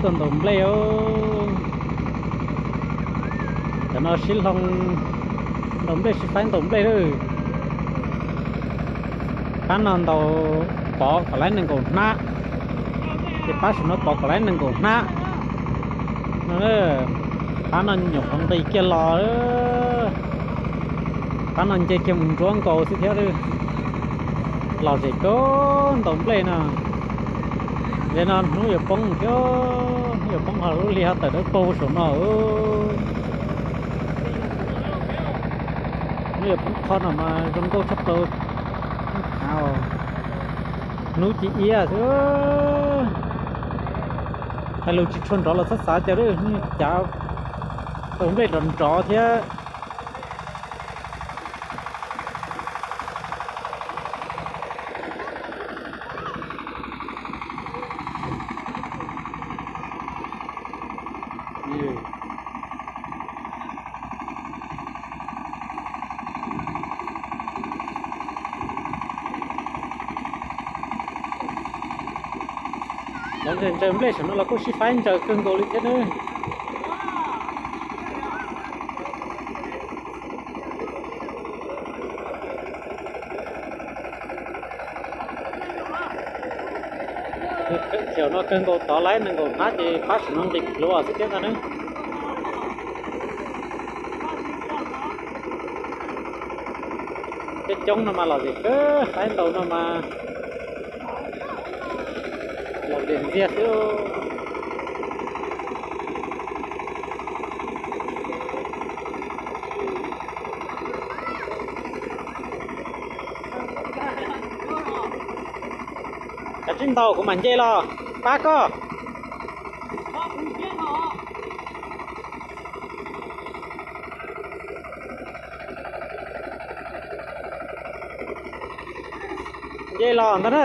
Tuaj ntaus nplej os. Cov no sib hloov ntaus nplej, sib faib ntaus nplej lawm. Pab no ntaus pov kom laib nees nkaum hnab, ces pab saum no pov kom laib nees nkaum hnab no. Pab no nyuam qhuav nqis kiag los, pab no nce kiag mus ntsuab nkaus xwb thiab. Lom zem kawg ntaus nplej no. Li no hnub yuav poob thiab, hnub yuav poob ho lub hli ho tawm dawb paug saum no. Hnub yuav poob qho no mas zoo nkauj tshaj plaws. Hnub ci iab xwb. Hais lus tsis tshua nrov los txhob xav cas, cav tau nplej nrov nrov thiab. Cov ntsaws nplej saum no los kuj sib faib ntsaws kawg nkaus li thiab nawb. Xyaum no kawg nkaus tod laib nees nkaum hnab ces pab saum no nqis pluav xwb thiab ntag nawb. Tej coob no mas lom zem kawg, faib ntaus no mas lom zem ntxiag xwb. Kav tsij ntaus kuv mam nce los pab koj. Nce los ntag na.